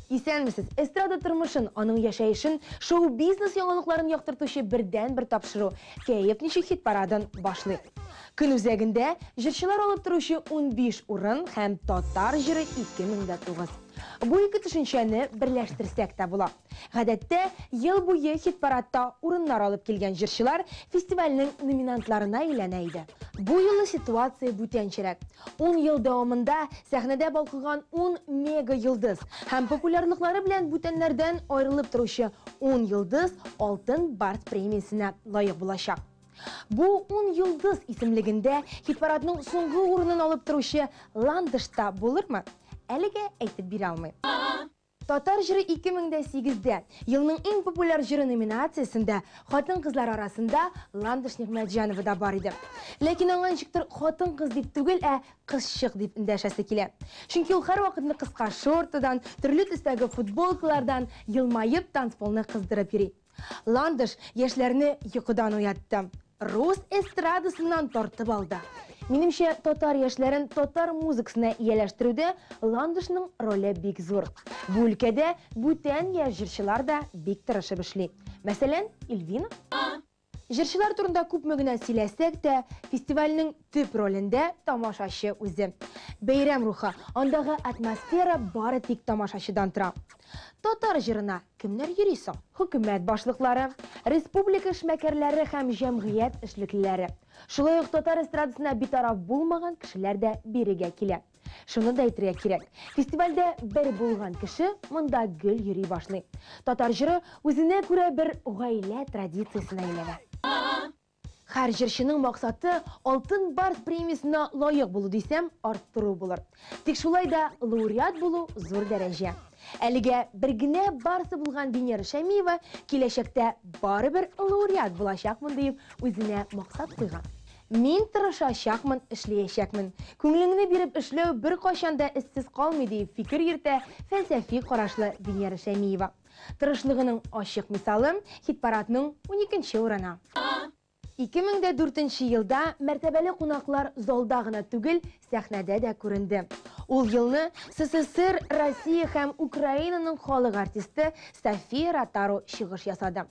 Исәнмесез! Эстрада тормышын, аның яшәешен, шоу-бизнес яңалыкларын яктыртучы бердәнбер тапшыру Кәеф ничек хит-парадын башлыйк. Көн үзәгендә, җырчылар алып торучы 15 урын һәм Татар җыры 2009. Бу ике төшенчәне берләштерсәк тә була. Гадәттә, ел буе хит-парадта урыннар алып килгән җырчылар фестивальнең номинантларына әйләнә иде. Бу юлы ситуация бүтәнчәрәк. Ун ел дәвамында сәхнәдә балкыган ун мега-йолдыз һәм популярлыклары белән бүтәннәрдән аерылып торучы ун йолдыз Алтын Барс премиясенә лаек булачак. Бу ун йолдыз исемлегендә хит-парадның соңгы урынын алып торучы Ландыш та булырмы? Әлегә әйтеп бирә алмыйм. Татар җыры 2008 дә Елның иң популяр җыры номинациясендә хатын-кызлар арасында Ландыш Нигъмәтҗанова да бар иде. Ләкин аңа ничектер хатын-кыз дип түгел, ә кызчык дип эндәшәсе килә. Чөнки ул һәрвакытны кыска шортыдан, төрле төстәге футболкалардан елмаеп танцполны кыздырып йөри. Ландыш яшьләрне йокыдан уятты. Рус эстрадасыннан тартып алды. Минемчә, татар яшьләрен татар музыкасына ияләштерүдә Ландышның роле бик зур. Бу өлкәдә бүтән яшь җырчылар да бик тырышып эшли. Мәсәлән, Ильвина. Җырчылар турында күпме генә сөйләсәк тә, фестивальнең төп ролендә тамашачы үзе. Бәйрәм рухы, андагы атмосфера бары тик тамашачыдан тора. Татар җырына кемнәр йөри соң? Хөкүмәт башлыклары, республика эшмәкәрләре һәм җәмгыять эшлеклеләре. Шулай ук татар эстрадасына битараф булмаган кешеләр дә бирегә килә. Шуны да әйтергә кирәк, фестивальдә бер булган кеше монда гел йөри башлый. Татар җыры үзенә күрә бер гаилә традициясенә әйләнә. Һәр җырчының максаты Алтын Барс премиясенә лаек булу дисәм, арттыру булыр. Тик шулай да лауреат булу зур дәрәҗә. Әлегә бер генә барсы булган Венера Шәймиева киләчәктә барыбер лауреат булачакмын диеп үзенә максат куйган. Мин тырышачакмын, эшләячәкмен. Күңелеңне биреп эшләү беркайчан да эзсез калмый, диеп фикер йөртә фәлсәфи карашлы Венера Шәймиева. Тырышлыгының ачык мисалы, хит-парадның уникенче урыны. 2004 нче елда мәртәбәле кунаклар залда гына түгел, сәхнәдә дә күренде. Ул елны СССР, Россия һәм Украинаның халык артисты София Ротару чыгыш ясады.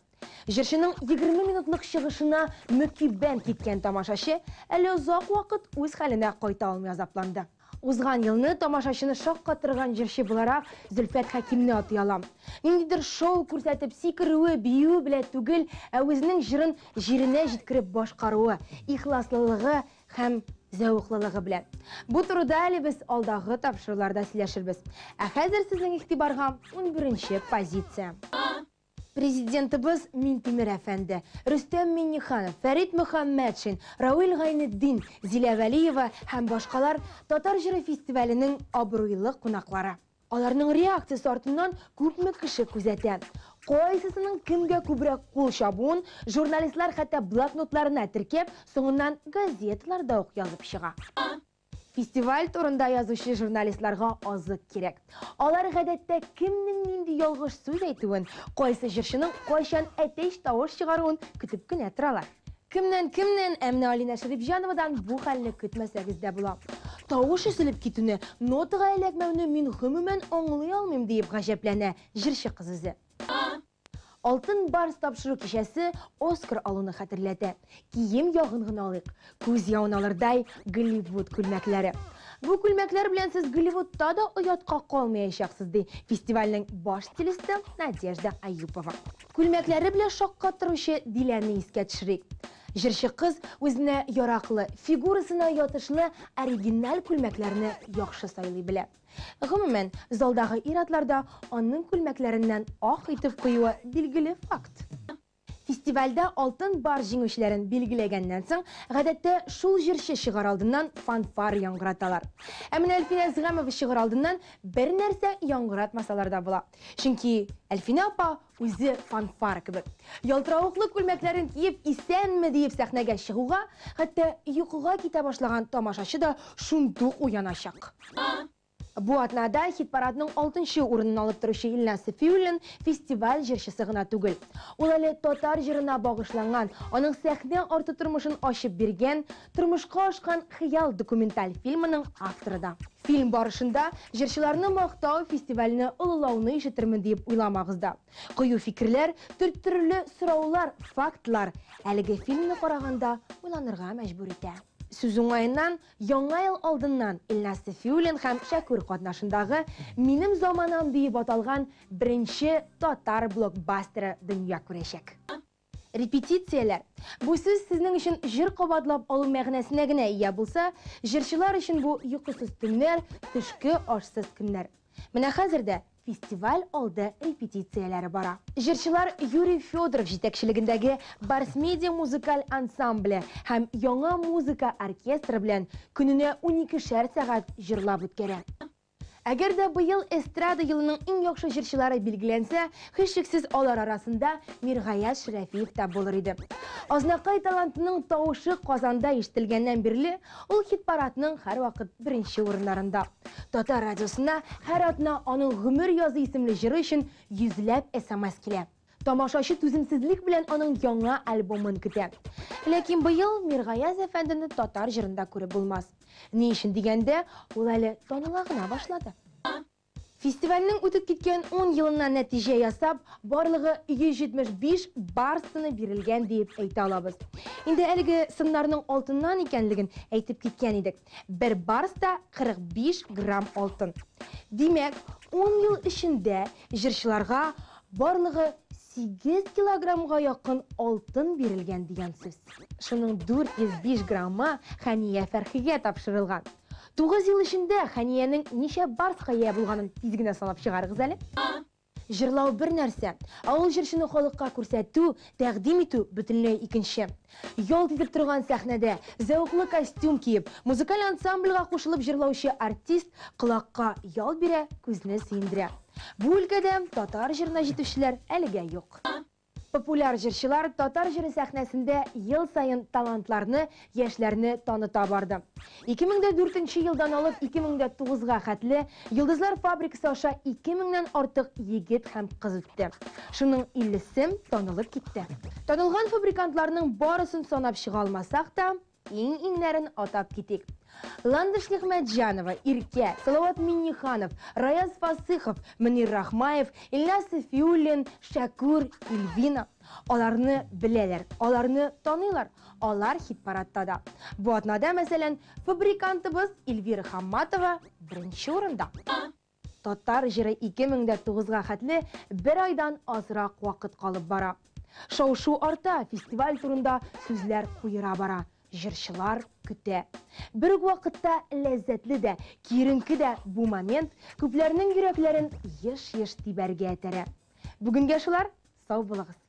Җырчының 20 минутлык чыгышына мөкиббән киткән тамашачы әле озак вакыт үз хәленә кайта алмый азапланды. Узган елны тамашачыны шаккатырган җырчы буларак Зөлфәт Хәкимне атый алам. Ниндидер шоу күрсәтеп, сикерүе, биюе белән түгел, ә үзенең җырын җиренә җиткереп башкаруы, ихласлылыгы һәм зәвыклылыгы белән. Бу турыда әле без алдагы тапшыруларда сөйләшербез. Ә хәзер сезнең игътибарга унберенче позиция. Президентыбыз Минтимер әфәнде, Рөстәм Миңнеханов, Фәрит Мөхәммәтшин, Равил Гайнетдин, Зилә Вәлиева һәм башкалар Татар җыры фестиваленең абруйлы кунаклары. Аларның реакциясе артыннан күпме кеше күзәтә. Кайсысының кемгә күбрәк кул чабуын журналистлар хәтта блокнотларына теркәп, соңыннан газеталарда ук язып чыга. Фестиваль турында язучы журналистларга азык кирәк. Алар гадәттә кемнең нинди ялгыш сүз әйтүен, кайсы җырчының кайчан әтәч тавыш чыгаруын көтеп кенә торалар. Кемнән-кемнән, ә менә Алинә Шәрипҗановадан бу хәлне көтмәсәгез дә була. Тавыш өзелеп китүне, нотага эләкмәүне мин гомумән аңлый алмыйм, диеп гаҗәпләнә җырчы кыз үзе. Алтын Барс тапшыру кичәсе Оскар алуны хәтерләтә. Кием ягын гына алыйк. Күз явын алырдай Голливуд күлмәкләре. Бу күлмәкләр белән сез Голливудта да оятка калмаячаксыз, ди фестивальнең баш стилисты Надежда Аюпова. Күлмәкләре белән шаккатыручы Диләне искә төшерик. Җырчы кыз үзенә яраклы, фигурасына ятышлы оригиналь күлмәкләрне яхшы сайлый белә. Гомумән, залдагы ир-атлар да аның күлмәкләреннән ах итеп куюы билгеле факт. Фестивальдә Алтын бар җиңүчеләрен билгеләгәннән соң, гадәттә, шул җырчы чыгар алдыннан фанфар яңгыраталар. Ә менә Әлфинә Әзгамова чыгар алдыннан бернәрсә яңгыратмасалар да була. Чөнки Әлфинә апа Үзе фанфар кебек. Ялтыравыклы күлмәкләрен киеп, исәнме диеп сәхнәгә чыгуга, хәтта йокыга китә башлаган тамашачы да шундук уяначак. Бу атнада хит-парадның алтынчы урынын алып торучы Илназ Сафиуллин фестиваль җырчысы гына түгел. Ул әле татар җырына багышланган, аның сәхнә арты тормышын ачып биргән Тормышка ашкан хыял документаль фильмының авторы да. Фильм барышында җырчыларны мактау, фестивальне олылауны ишетермен диеп уйламагыз да. Кыю фикерләр, төрттерүле сораулар, фактлар әлеге фильмны караганда уйланырга мәҗбүр итә. Сүз уңаеннан, Яңа ел алдыннан Илназ Сафиуллин һәм Шәкүр катнашындагы Минем заманам диеп аталган беренче татар блокбастеры дөнья күрәчәк. Репетицияләр. Бу сүз сезнең өчен җыр кабатлап алу мәгънәсенә генә ия булса, җырчылар өчен бу йокысыз төннәр, төшке ашсыз көннәр. Менә хәзер дә фестиваль алды репетицияләре бара. Җырчылар Юрий Федоров җитәкчелегендәге Барс-медиа музыкаль ансамбле һәм Яңа музыка оркестры белән көненә уникешәр сәгать җырлап үткәрә. Әгәр дә быел эстрада елының иң яхшы җырчылары билгеләнсә, һичшиксез алар арасында Миргаяз Шәрәфиев та булыр иде. Азнакай талантының тавышы Казанда ишетелгәннән бирле, ул хит-парадның һәрвакыт беренче урыннарында. Татар радиосына һәр атна аның Гомер язы исемле җыры өчен йөзләп смс килә. Тамашачы түземсезлек белән аның яңа альбомын көтә. Ләкин быел Миргаяз әфәндене татар җырында күреп булмас. Ни өчен дигәндә, ул әле таныла гына башлады. Фестивальнең үтеп киткән ун елыннан нәтиҗә ясап, барлыгы 175 барс сыны бирелгән диеп әйтә алабыз. Инде әлеге сыннарның алтыннан икәнлеген әйтеп киткән идек. Бер барс та 45 грамм алтын. Димәк, ун ел эчендә җырчыларга барлыгы 8 килограммга якын алтын бирелгән дигән сүз. Шуның 405 граммы Хәния Фәрхигә тапшырылган. 9 ел эчендә Хәниянең ничә барска ия булганын тиз генә санап чыгарыгыз әле. Җырлау бер нәрсә, ә ул җырчыны халыкка күрсәтү, тәкъдим итү бөтенләй икенче. Ялт итеп торган сәхнәдә, зәвыклы костюм киеп, музыкаль ансамбльгә кушылып җырлаучы артист колакка ял бирә, күзне сөендерә. Бу өлкәдә татар җырына җитүчеләр әлегә юк. Популяр җырчылар татар җыры сәхнәсендә ел саен талантларны, яшьләрне таныта барды. 2004 нче елдан алып 2009 га хәтле Йолдызлар фабрикасы аша 2000 нән артык егет һәм кыз үтте. Шуның 50 се танылып китте. Танылган фабрикантларның барысын санап чыга алмасак та, Иң-иңнәрен атап китик. Ландыш Нигъмәтҗанова, Иркә, Салават Миңнеханов, Раяз Фасыйхов, Мөнир Рахмаев, Илназ Сафиуллин, Шәкүр, Ильвина. Аларны беләләр, аларны таныйлар, алар хит-парадта да. Бу атнада, мәсәлән, фабрикантыбыз Эльвира Хамматова беренче урында. Татар җыры 2009 га хәтле бер айдан азрак вакыт калып бара. Шау-шу арта, фестиваль турында сүзләр куера бара, җырчылар көтә. Бер үк вакытта ләззәтле дә, киеренке дә бу момент күпләрнең йөрәкләрен еш-еш тибәргә этәрә. Бүгенгә шулар, сау булыгыз!